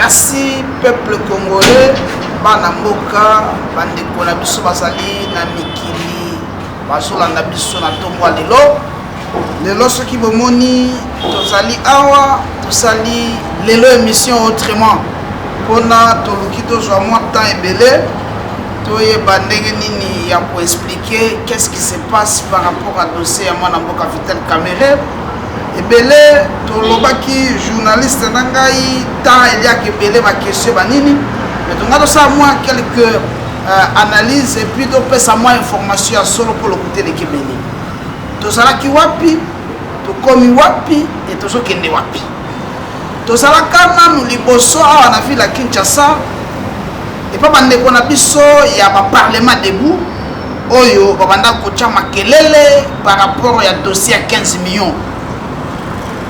Merci peuple congolais, bana mboka, bandeko na biso bazali na mikili bazolanda biso na ntongo ya lelo. Lelo soki bomoni tozali awa, tosali lelo émission autrement mpona toluki tozwa mwa temps ebele toyeba ndenge nini ya koexpliquer qu'est-ce qui se passe par rapport à dossier ya mwana mboka Vital Kamerhe. Ebele tolobaki journaliste na ngai temps eliaka ebele baquestion banini, mais tonga tosala mwa quelques analyse et puis topesa mwa information ya solo mpo lokuta eleki ebele. Tozalaki wapi, tokomi wapi e tozokende wapi? Tozalaka nanu liboso awa na ville ya Kinshasa epa bandeko na biso ya baparlement debout oyo babanda kotya makelele par rapport ya dossier ya 15 millions.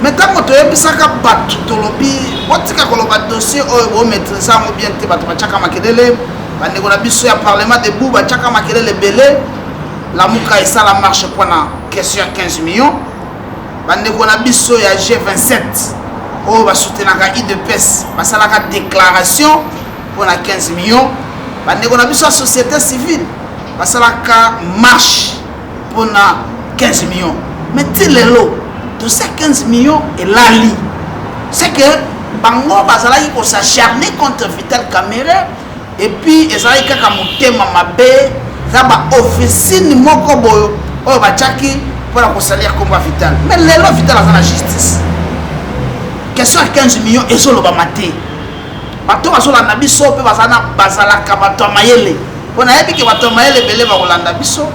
Mais ntango toyebisaka bato, tolobi botika koloba dossier oyo, bomaîtrise yango bien te. Bato batiaka makelele, bandeko na biso ya parlement debout batiaka makelele ebele. Lamuka esala marche mpona question ya 15 millions. Bandeko na biso ya G27 oyo basoutenaka UDPS basalaka déclaration mpona 15 millions. Bandeko na biso ya société civile basalaka marche mpona 15 millions. Mais ti lelo dossier ya 15 millions elali. C'est que bango bazalaki kos'acharner contre Vital Kamerhe et puis ezalaki kaka motema mabe, eza baofficine moko boyo oyo batiaki mpona kosalir kombo ya Vital. Mais lelo Vital aza na justice, question ya 15 millions ezolobama te. Bato bazolanda biso mpe bazalaka bato ya mayele, mpo nayebi ke bato ya mayele ebele bakolanda biso,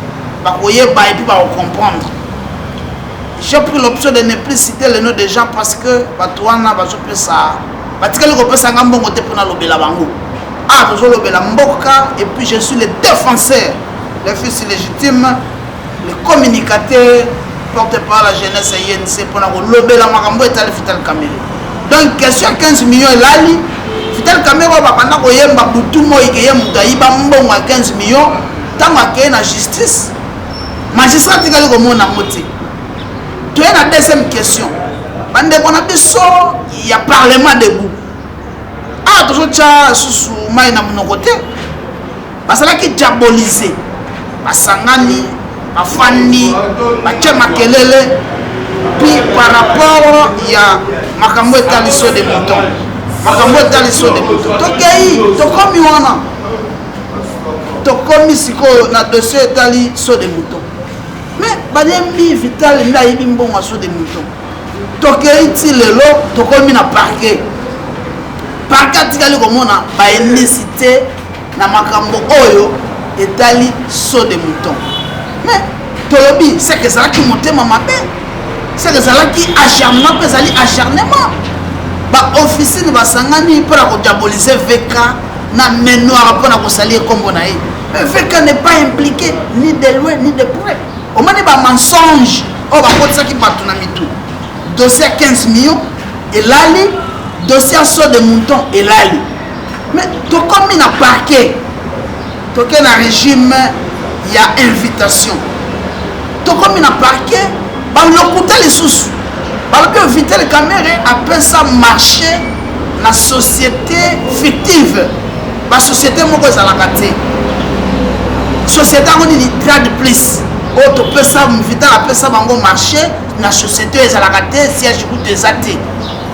bakoyeba et puis bakocomprendre. J'ai pris l'option de ne plus citer le nom des gens parce que bato wana bazopesa, batikali kopesa nga mbongo te mpona lobela bango. Ah, tozolobela mboka et puis je suis le défenseur, le fils légitime, le communicateur, porte-parole la jeunesse ya UNC, mpona kolobela makambo etali Vital Kamerhe. Donc question ya 15 millions elali. Vital Kamerhe oyo babanda koyemba butu moi ke ye moto ayiba mbongo ya 15 millions, ntango akeye na justice, magistrat atikali komona yango te. Toye na deuxième question. Bandeko na biso ya parlement debout, awa tozotya susu mai na monoko te, bazalaki diabolisé, basangani, bafandi, batie makelele puis par rapport ya makambo etali saut de mouton. Makambo etali saut de mouton, tokei, tokomi wana, tokomi sikoyo na dossier etali saut de mouton. Mais bayembi Vital nde ayebi mbongo ya saut de mouton. Tokei ti lelo, tokomi na parquet. Parquet atikali komona baindisi te na makambo oyo etali saut de mouton. Mais tolobi seke ezalaki motema mabe, seke ezalaki acharnement, mpe ezali acharnement. Baofficine basangani mpona kodiaboliser VK na main noire, mpona kosalir nkombo na ye. Mais VK n'est pas impliqué ni de loin ni de près. Omoni bamensonge oyo bakotisaki bato na mitu. Dossier ya 15 millions elali, dossier ya saut de mouton elali. Mais tokomi na parquet, toke na régime ya invitation, tokomi na parquet, balokuta lisusu, balobi oyo Vital Kamerhe apesa marché na société fictive. Basociété moko ezalaka te. Société yango nini? Trade Plus oyo topesa, Vital apesa bango marché na société oyo ezalaka te, siège kutu eza te.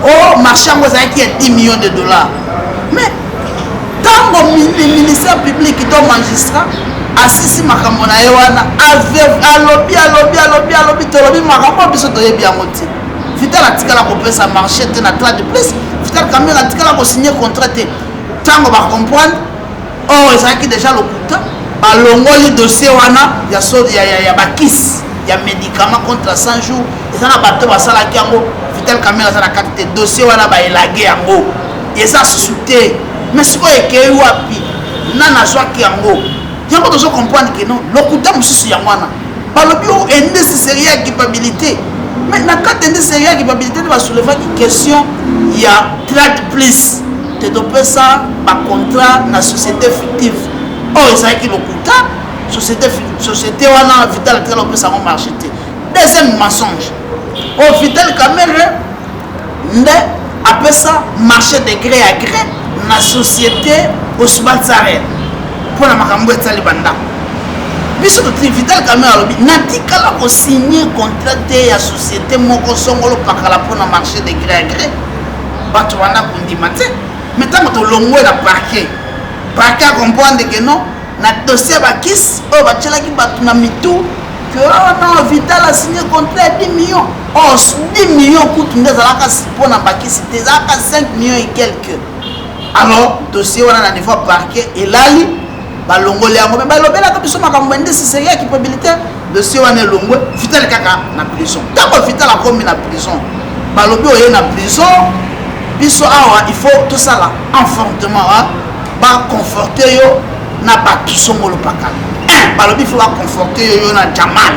O marché yango ezalaki ya 10 millions de dollars. Mais ntango ministère public to magistrat asisi makambo na ye wana, alobi, alobi, alobi, alobi, tolobi makambo biso toyebi yango te. Vital atikala kopesa marché te na Trade Plus. Vital Kamerhe atikala kosigne contrat te. Ntango bacomprendre or ezalaki déjà lokuta, balongoli dossier wana ya, so, ya, ya, ya bakisi ya médicament contre 100 jours. Eza na bato basalaki yango, Vital Kamerhe aza na kati te. Dossier wana baélaguer yango, eza susu te. Mais sikoyo ekei wapi? Nani azwaki yango? Yango tozo comprendre ke non, lokuta mosusu yango wana. Balobi o indice sérieux ya culpabilité. Mais na kati indice sérieux ya culpabilité nde basoulevaki question ya Trade Plus te, topesa bacontrat na société fictive oyo ezalaki lokuta. Société wana, Vital atikala kopesa yango marché te. Deuxième mensonge oyo, Vital Kamerhe nde Apesa marché de gré à gré na société Osman Sarel mpo na makambo etali bandako. Biso totuni Vital Kamerhe, alobi natikala kosigne contrat te ya société moko songolo pakala mpo na marché de gré à gré. Bato banda kondima te, mais ntango tolongwe na parquet, parquet acomprendre que non, na dossier ya bakisi oyo batielaki bato na mitu que oh non, Vital a signé contrat ya 10 millions. Or 10 millions kutu nde ezalaka mpo na bakisi te, ezalaka 5 millions et quelque. Alors dossier wana na niveau ya parquet elali, balongoli yango. Me balobelaka biso makambo ya ndesi seri ya culpabilité. Dossier wana elongwe, Vital kaka na prison. Ntango Vital akomi na prison, balobi oye na prison, biso awa il faut tosala enfantement, baconforte yo na bato songolo pakala. Un, balobi faut baconforte yo, yo na Jamal,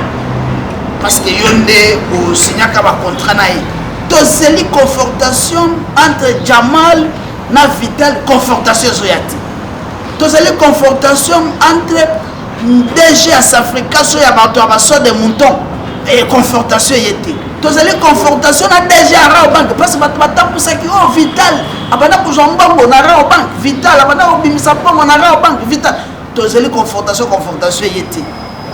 parce que yo nde osignaka bacontrat na ye. Tozeli confortation entre Jamal na Vital, confortation ezoya te. Tozali confortation entre DG ya Safrika so ya bato ya basaut de mouton e confortation eye te. Tozali confortation na DG ya Rawbank, parce bato batambwisaki oyo, oh, Vital abanda kozwa mbongo na Rawbank, Vital abanda kobimisa mbongo na Rawbank, Vital. Tozali confortation, confortation eye te.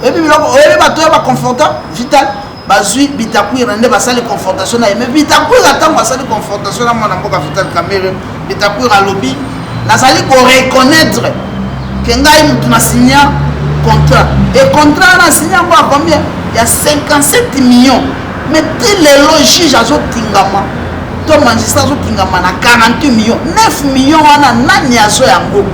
Oyebi biloko, oyebi bato oyo baconforta Vital, bazwi Bitakwira nde basali confortation na ye. Mais Bitakwira, ntango asali confortation na mwana mboka Vital Kamerhe, Bitakwira alobi nazali koreconnaître ke ngai motu na signa contrat, e contrat wana asigne yango ya combien? Ya 57 millions. Mais ti lelo juge azotingama to magistrat azotingama na 48 millions. 9 millions wana nani azo yango?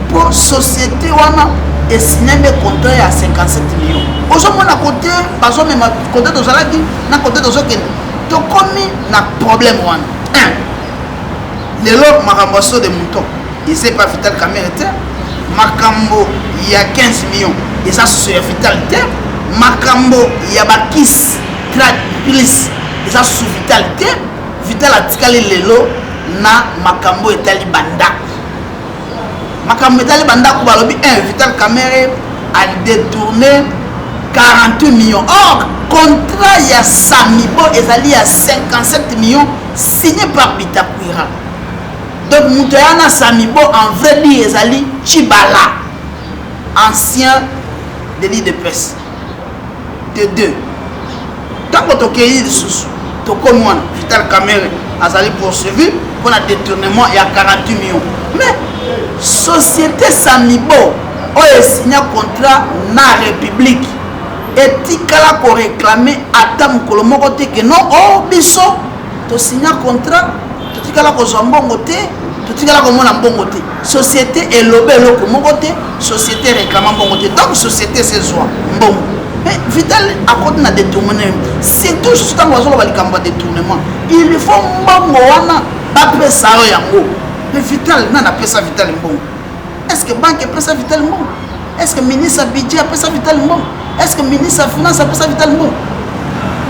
Mpo société wana esigne nde contrat ya 57 millions. Ozomona kote bazomema, kote tozalaki na kote tozokende, tokomi na problème wana. 1, lelo makambo ya saut de mouton eza epa Vital Kamerhe te, makambo ya 15 millions eza susu ya Vital te, makambo ya bakisi trad plus eza susu Vital te. Vital atikali lelo na makambo etali bandako. Makambo etali bandako, balobi 1, Vital Kamerhe a détourné 48 millions. Or contrat ya Samibo ezali ya 57 millions, signé par Bitakwira. Donc moto aya na Samibo, en vrai dire, ezali Chibala, ancien de l'UDPS. De deux, ntango tokei lisusu, tokomi wana, Vital Kamerhe azali poursuivi mpona détournement ya 48 millions. Mais société Samibo oyo esinya contrat na République etikala koréclame ata mokolo moko te ke non, o oh, biso tosinya contrat, totikala kozwa mbongo te, totikala komona mbongo te. Société eloba eloko moko te, société réclama mbongo te. Donc société sezwa mbongo, mais Vital akoti na détournement. Surtout susu ntango bazoloba likambo ya détournement, il faut mbongo wana bapesa yo yango. Mais Vital, nani apesa Vital mbongo? Est ce que banque epesa Vital mbongo? Est ce que ministre ya budget apesa Vital mbongo? Est ce que ministre ya finance apesa Vital mbongo?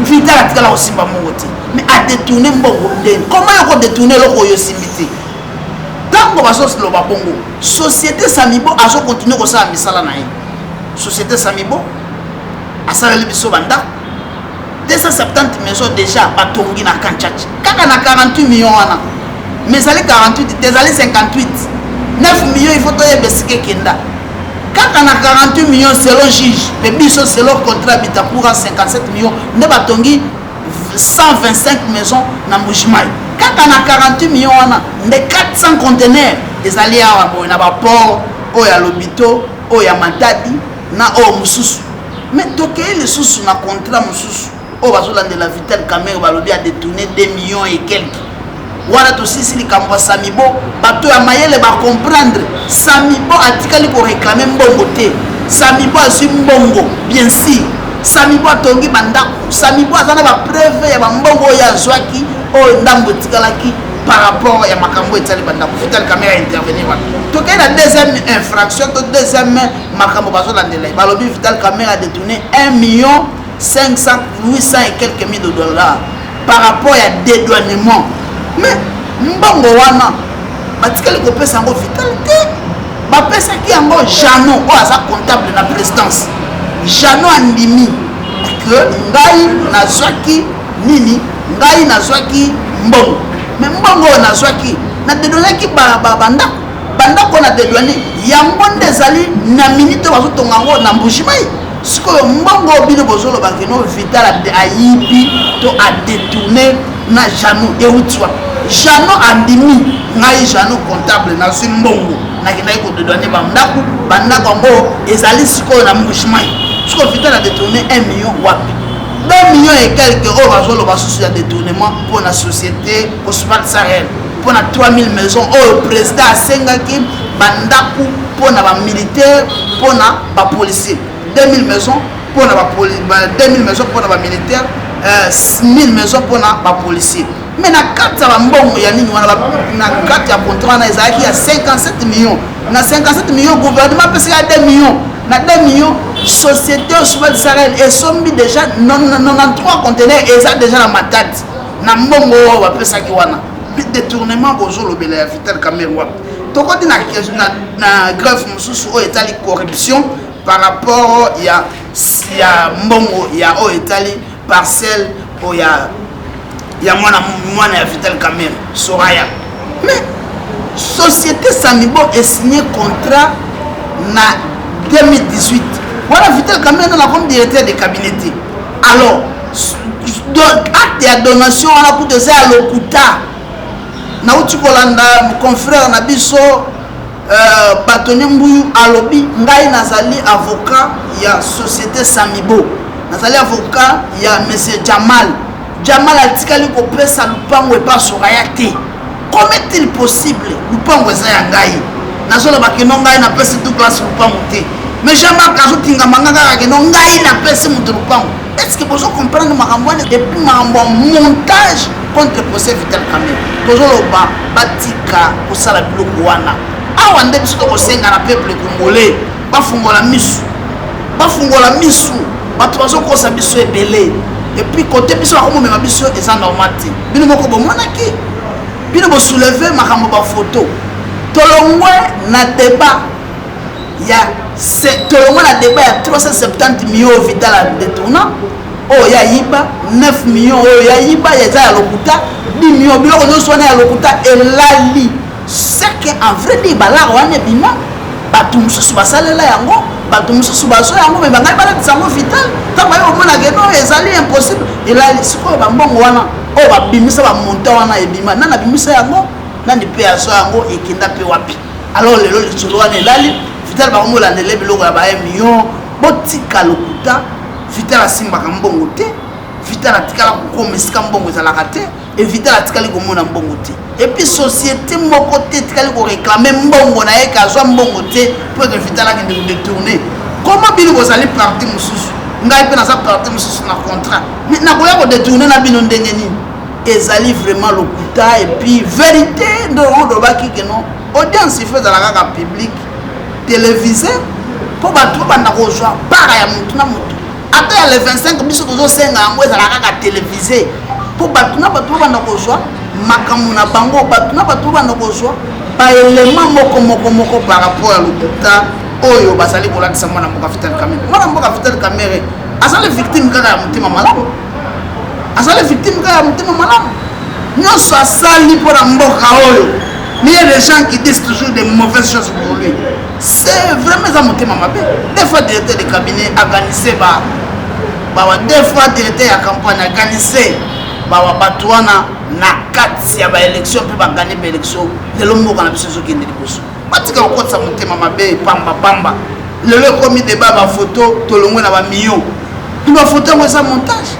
Vital atikala kosimba mbongo te, mais adétourne mbongo ndeni? Comment yo kodétourne eloko oyo osimbi te? Ntango bazoloba bongo, société Samibo azokontinue kosala misala na ye. Société Samibo asaleli biso bandako 270 maison déjà batongi na Kanchachi kaka na 48 millions wana. Mais ezali 48 te, ezali 58. 9 millions, il faut toyeba esika ekenda. Kaka na 48 millions selon juge, mpe biso selon contrat Bitakwira, 57 millions nde batongi 125 maison na Mbujimai. Kaka na 48 millions wana nde 400 conteneurs ezali awa boye na baport oyo ya Lobito, oyo ya Matadi na oyo mosusu. Mais tokei lisusu na contrat mosusu oyo bazolandela Vital Kamerhe, balobi adétourné 2 millions et quelque. Wana tosilisi likambo ya Samibo. Bato ya mayele bacomprendre, Samibo atikali koréclame mbongo te. Samibo azwi mbongo, bien sûr. Samibo atongi bandako. Samibo aza na bapreuve ya bambongo oyo azwaki, oyo ndambo etikalaki par rapport ya makambo etali bandako. Vital Kamerhe intervenir wana. Tokei na deuxième infraction to deuxième makambo bazolandela ye. Balobi Vital Kamerhe a détourné 1 million 500 800 et quelques mille de dollars par rapport ya dédouanement. Mais mbongo wana batikali kopesa yango Vital te, bapesaki yango Jano oyo aza comptable na présidence. Jano andimi ke ngai nazwaki nini, ngai nazwaki mbongo. Mais mbongo oyo nazwaki, na dédouanaki bandako, bandako na dédouane yango nde ezali na minute oyo bazotonga yango na Mbujimayi. Sikoyo mbongo oyo bino bozoloba que non, Vital ayibi to adétourné na Jano, euti wapi? Jano andimi: ngai Jano comptable, nazwi mbongo, nakendaki kodédouaner bandako, bandako yango ezali sikoyo na Mbujimayi. Sikoyo Vital adétourné 1 million wapi, 2 millions et quelque oyo bazoloba susu ya détournement mpo na société Osman Sahel, mpo na 3000 maisons oyo président asengaki bandako mpo na bamilitaire, mpo na bapolicier? 2000 maisons mpo na 2000 maisons mpo na bamilitaire, 1000 maisons mpo na bapolicier. Mais na kati ya bambongo ya nini wana, na kati ya contrat wana ezalaki ya 57 millions. Na 57 millions, gouvernement apesaka 2 millions. Na 2 millions, société Osman Sahel esombi déjà 93 conteneur, eza déjà na Matadi na mbongo oyo bapesaki wana. Détournement bozolobela ya Vital Kamerhe wapi? Tokoti na greffe mosusu oyo etali corruption par rapport ya mbongo ya oyo etali parcelle oyo ya mwana ya Vital Kamerhe, Soraya. Mais société Samibo esigné contrat na 2018 wana, Vital Kamerhe nana comme directeur de cabinet te. Alors donc acte ya donation wana kutu eza ya lokuta. Nauti kolanda confrère na biso Batoni Mbuyu, alobi: ngai nazali avocat ya société Samibo, nazali avocat ya monsieur Jamal. Jamal atikali kopesa lupango epa Soraya te. Comment est-il possible? Lupango eza ya ngai, nazoloba que non, ngai napesi Douglas lupango te, mais Jean-Marc azotingama nga kaka que non, ngai napesi moto lupango. Est ce que bozo comprendre makambo wana? Et puis makambo ya montage contre procès Vital Kamerhe, tozoloba batika kosala biloko wana. Awa nde biso tokosenga na peuple congolais bafungola misu, bafungola misu. Bato bazokosa biso ebele, et puis kote biso bakomomema biso eza normal te. Bino moko bomonaki, bino bosoulever makambo bafoto. Tolongwe na débat ya, tolongwe na débat ya 370 millions Vital adétourna, oyo ya yiba 9 millions, oyo ya yiba eza ya lokuta, 10 millions, biloko nyonso wana ya lokuta elali. C'est que en vrai dire, balaka wana ebima, bato mosusu basalela yango, bato mosusu bazwa yango, mais bangai balatisa yango Vital. Ntango baye komona que non, ezali impossible, elali. Sikoyo bambongo wana oyo babimisa, bamontant wana ebima, nani abimisa yango? Nani mpe azwa yango? Ekenda mpe wapi? Alors lelo lisolo wana elali. Vital bakomolandele biloko ya ba 1 million. Botika lokuta. Vital asimbaka mbongo te. Vital atikala kokoma esika mbongo ezalaka te e Vital atikali komona mbongo te. Et puis société moko te etikali koréclamer mbongo na ye ke azwa mbongo te mpo eke Vital akende kodétourner. Koma bino bozali parti mosusu, ngai mpe naza parti mosusu na contrat, mais nakoya kodétourner na bino ndenge nini? Ezali vraiment lokuta. Et puis vérité nde olobaki que non, audience il faut ezala kaka public, télévisé, mpo bato babanda kozwa part ya motu na motu. Ata ya le 25, biso tozosenga yango ezala kaka télévisé, mpo bato na bato babanda kozwa makambo na bango, bato na bato babanda kozwa baelema moko moko moko par rapport ya lokuta oyo bazali kolatisa mwana mboka Vital Kamerhe. Mwana mboka Vital Kamerhe azali victime kaka ya motema malamu, azali victime kaka ya motema malamu nyonso asali mpo na mboka oyo. Mais il y a des gens qui disent toujours des mauvaises choses pour lui. C'est vraiment eza motema mabe. Deux fois directeur de cabinet aorganiser bawa, deux fois directeur ya campagne aorganiser bawa bato wana na kati ya baélection mpe bagagner baélection. Lelo mboka na biso ezokende liboso. Batika kokotisa motema mabe pamba pamba. Lelo ekomi débat bafoto. Tolongwe na bamillion, bafoto yango eza montage.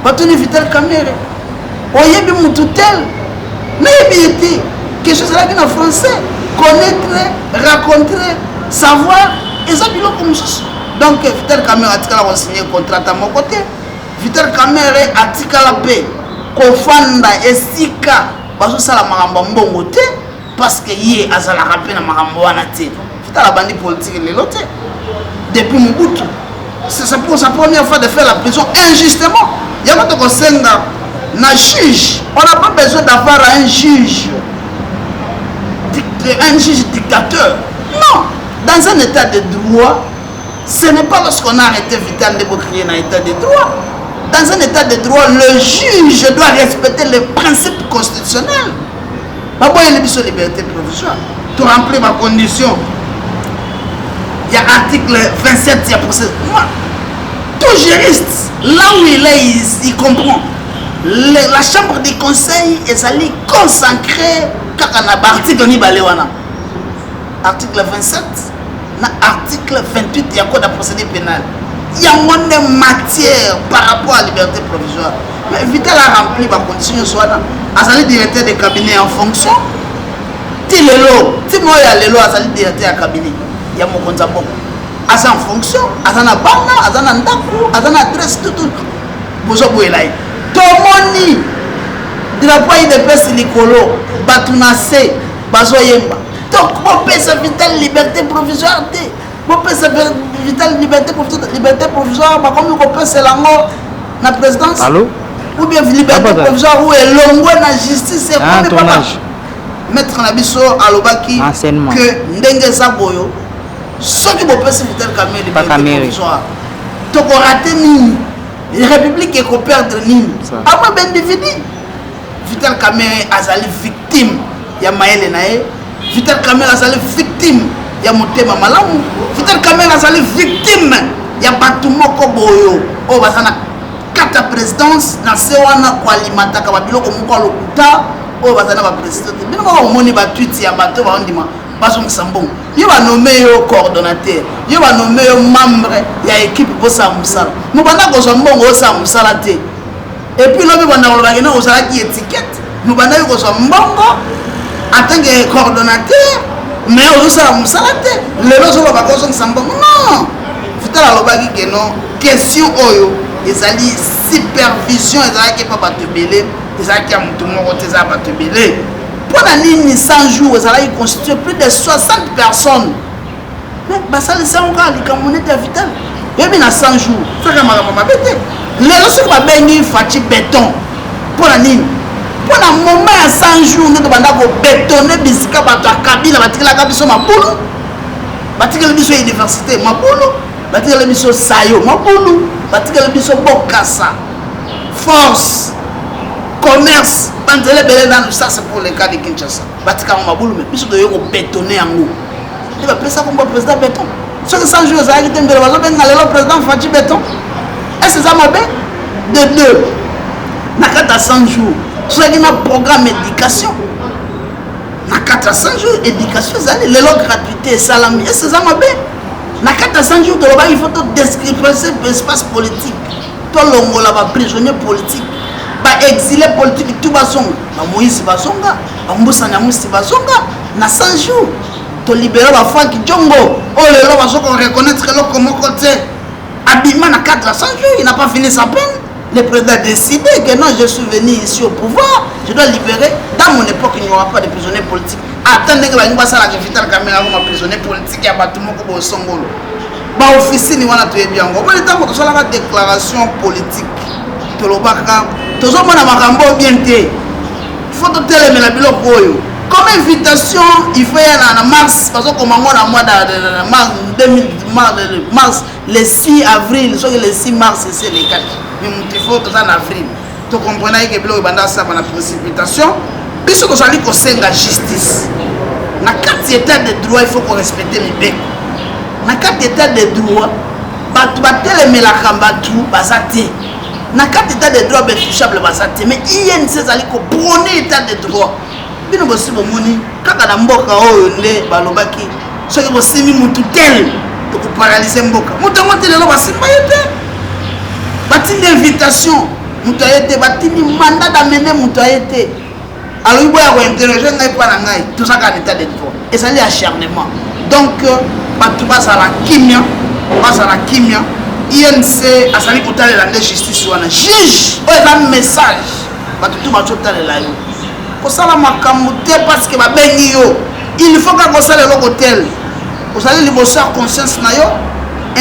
Batuni Vital Kamerhe: oyebi mutu tel? Nayebi ye te. Question ezalaki na français. Connaître, raconter, savoir eza biloko mosusu. Donc Vital Kamerhe atikala kosigner contrat ta moko te. Vital Kamerhe atikala mpe kofanda esika bazosala makambo ya mbongo te, parce que ye azalaka mpe na makambo wana te. Vital abandi politique lelo te, depuis Mobutu. C'est pour sa première fois de faire la prison injustement. Yango tokosenga na juge, on n'a pas besoin d'avoir un juge dictateur, non. Dans un état de droit, ce n'est pas lorsqu'on a arrêté Vital nde bocrier na état de droit. Dans un état de droit, le juge doit respecter les principes constitutionnels. Baboyeli biso liberté provisoire, to remplir ba condition ya article 27 ya procès. Moi, tout juriste, là où il est, il comprend. La chambre du conseil ezali consacrée kaka na baarticle mibale wana, article 27 na article 28 ya code ya procédure pénale. Yango nde matière par rapport à liberté provisoire. Mais Vital a rempli bacondition nyonso wana. Azali directeur de cabinet en fonction ti lelo, ti moyo ya lelo azali directeur ya cabinet ya mokonzi ya mboka. Aza en fonction, aza na bana, aza na ndako, aza na adresse, tutu bozoboyela ye. Tomoni drapeau ya UDPS likolo, bato na se bazoyemba: "Tokopesa Vital liberté provisoire te, bopesa Vital liberté provisoire." Liberté provisoire bakomi kopesela yango na présidence Allô? ou bien liberté Papa. provisoire ou elongwe na justice, Ah, ekomi papa. Tournage. Maître na biso alobaki Enseignement. que ndenge eza boyo, soki bopesi Vital Kamerhe liberté Kamerhe. provisoire, tokorater nini? République ekoperdre nini? Ça. Amoi baindividu, Vital Kamerhe azali victime ya mayele na ye, Vital Kamerhe azali victime ya motema malamu, Vital Kamerhe azali victime ya bato moko boyo oyo baza na kati ya présidence na se wana, koalimataka babiloko moko ya lokuta oyo baza na baprésident te. Bino moko omoni batweet ya bato baondima bazongisa mbongo. Yo banommer yo coordonnateur, yo banommer yo membre ya équipe, bosala mosala, mobanda kozwa mbongo, osala mosala te. Et puis lobi banda kolobaki no ozalaki étiquette, mobandaki kozwa mbongo en tant que coordonnateur, mais ozosala mosala te. Lelo ozolobaka ozongisa mbongo. Non, Vital alobaki ke non, question oyo ezali supervision ezalaki mpa bato ebele, ezalaki ya motu moko te, eza ya bato ebele. Mpo na nini 100 jours ezalaki constitué plus de 60 personnes, mais basalisi yango kaka likambo neti ya Vital? Oyebi, na 100 jours soki makambo mabe te. Lelo soki babengi Fatshi Béton, mpo na nini? Mpo na moment ya 100 jours nde tobanda kobétonner bisika bato ya Kabila batikelaka biso mabulu. Batikeli biso université mabulu, batikeli biso sayo mabulu, batikeli biso Bokasa, Force, Commerce, banzela ebele nanu. Ça, c'est pour le cas de Kinshasa. Batikango mabulu, mais biso toyei kobétonner yango nde bapesa kombo président Béton. Soki 100 jours ezalaki te, mbele bazobenga lelo président Fatshi Béton. Est-ce eza mabe? De deux, na kati ya 100 jours soki na programme éducation, na kati ya 100 jours éducation ezali lelo gratuité esalami. Est-ce eza mabe? Na kati ya 100 jours tolobaki il faut todécrisper espace politique, tolongola baprisonnier politique, baexilé politique, tu bazonga, bamoïse bazonga, bambusa Nyamwisi bazonga. Na 100 jours tolibérer baFranck Diongo oyo lelo bazoka reconnaître eloko moko te. Abima na cadre ya 100 jours, il n'a pas fini sa peine. Le président a décidé que non, je suis venu ici au pouvoir, je dois libérer. Dans mon époque, il n'y aura pas de prisonniers politiques. Ata ndenge balingi basalaka Vital Kamerhe akoma prisonnier politique ya bato moko bosongolo, baofisini wana toyebi yango. Omoni, ntango tosalaka déclaration politique, tolobaka tozomona makambo oyo bien te, faut totelemela biloko oyo. Comme invitation, il faut ya na mars, bazokoma ngo na mois de mars 2000, mars, le 6 avril, soki le 6 mars esi elekaki, mais moto il faut toza na avril. Tokomprenaki ke biloko ebanda asala na précipitation. Biso tozali kosenga justice. Na kati état de droit, il faut korespecter mibeko. Na kati état de droit, bato batelemelaka bato baza te. Na kati état de droit, baintouchable baza te. Mais UNC ezali koprôner état de droit. Bino bosi bomoni kaka na mboka oyo nde balobaki soki bosimbi mutu tel, tokoparalyser mboka. Moto yango te lelo basimba ye te. Batindi invitation, moto aye te. Batindi mandat d'amener, moto aye te. Alobi boya kointerroger ngai mpa na ngai. Tozaka na état de droit, ezali acharnement. Donc bato bazala kimia, bazala kimia. UNC azali kotalela nde justice wana. Juge oyo eza message, bato tu bazotalela yo. Kosala makambo te parce que babengi yo, il faut kaka kosala eloko tel. Ozali liboso ya conscience na yo,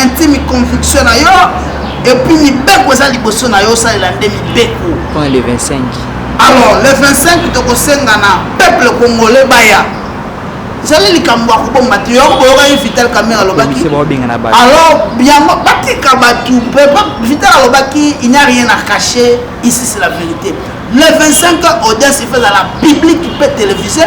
intime conviction na yo, et puis mibeko eza liboso na yo, osalela nde mibeko. Point le 25. Alors le 25, tokosenga na peuple congolais baya. Ezali likambo ya kobomba te. Yoko boyokaki Vital Kamerhe alobaki. Policier baobenga na bato. Alors yango batika bato. bato. Vital alobaki: il n'y a rien à cacher ici, c'est la vérité. Le 25, audience il ezala publique mpe télévisé.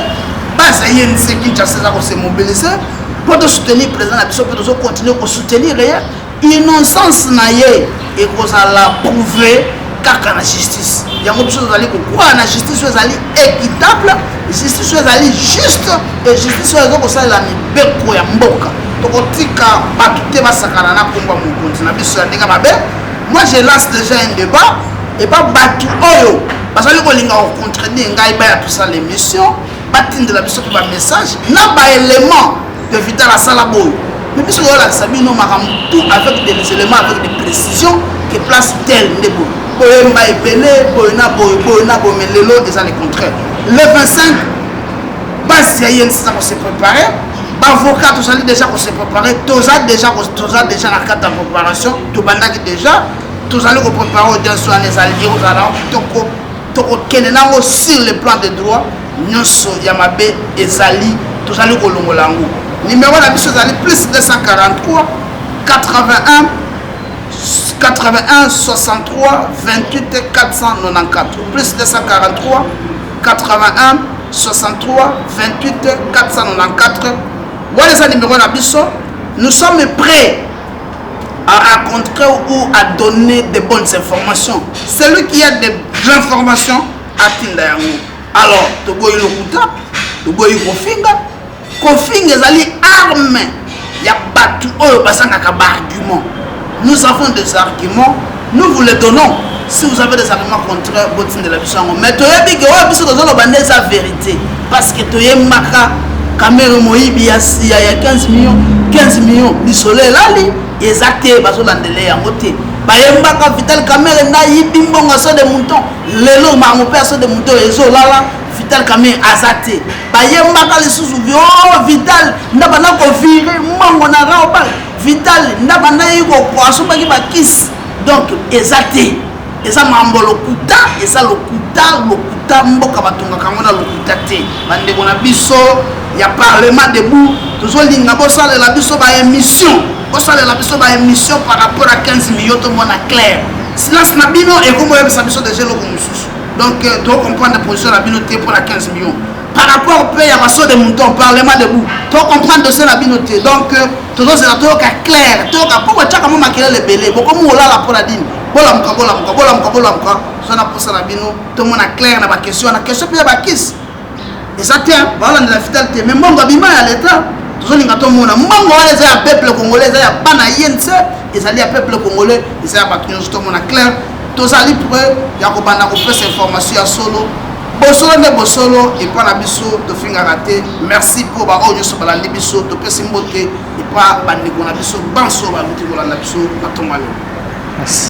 Base ya UNC Kinshasa eza kose mobiliser mpo tosoutenir président na biso, mpe tozocontinue kosoutenir ye. Innocence na ye ekozala prouvé kaka na justice. Yango biso tozali kokwaa na justice oyo ezali équitable, justice oyo ezali juste et justice oyo eza kosalela mibeko ya mboka. Tokotika bato te basakana na nkombo ya mokonzi na biso ya ndenge mabe. Moi, je lance déjà un débat epa bato oyo bazali kolinga kocontredire ngai. Baya tosala émission, batindela biso mpe bamessage na baélément de Vital asala boyo. Mais biso toyolakisa bino makambo tout avec des éléments, avec des précisions, que place telle nde boye, boyemba ebele boye na boye, boye na boye. Mais lelo eza le contraire. Le 25, base ya UNC eza kose préparer, baavocat tozali déjà kose préparer, toza déjà na kati ya préparation. Tobandaki déjà, tozali kopréparer audience wana. Ezali ekozala, tokokende nango sur le plan de droit. Nyonso ya mabe ezali, tozali kolongola yango. Numéro na biso ezali plus 243 81 81 63 28 494, plus 243 81 63 28 494. Wana eza numéro na biso. Nous sommes prêts à raconter ou à donner de bonnes informations. Celui qui a des informations, atinda yango. Alors toboyi lokuta, toboyi kofinga. Kofinga ezali arme ya bato oyo bazangaka baargument. Nous avons des arguments, nous vous les donnons. Si vous avez des arguments contraires, botindela biso yango. Mais toyebi ke oyo biso tozoloba nde eza vérité, parce que toyembaka Kamerhe moyibi ya 15 millions, 15 millions lisolo elali eza te, bazolandela yango te. Bayembaka Vital Kamerhe nayibi mbongo saut de mouton. Lelo makambo mpe ya saut de mouton ezolala, Vital Kamerhe aza te. Bayembaka lisusu o Vital nda banda kovirer mbongo na Rawbank, Vital nda banda ye asombaki bakisi. Donc eza te, eza makambo lokuta, eza lokuta, lokuta. Mboka batongaka yango na lokuta te. Bandeko na biso ya Parlement debout, tozolinga bosalela biso baémission, bosalela biso baémission par rapport à 15 millions, tomona clair. Silence na bino ekomoyebisa biso déjà eloko mosusu. Donc tocomprendre position na bino te mpona 15 millions par rapport mpe ya basaut de mouton. Parlement debout, tocomprendre dossier na bino te. Donc tozozela toyoka clair, toyoka mpo botiaka mo makelele ebele. Bokomi kolala mpona dini? Bolamuka, bolamuka, bolamuka, bolamuka. Toza na posa na bino, tomona clair na baquestion wana. Question mpe ya bakisi eza te, baolandela Vital te, mais mbongo abima ya leta, tozolinga tomona mbongo wana. Eza ya peuple congolais, eza ya bana UNC, ezali ya peuple congolais, eza ya bato nyonso. Tomona clair. Tozali prêt ya kobanda kopesa information ya solo, bosolo nde bosolo. Epa na biso tofingaka te. Merci mpo baoyo nyonso balandi biso. Topesi mbote epa bandeko na biso banso baluti kolanda biso na ntongo ya lelo. Merci.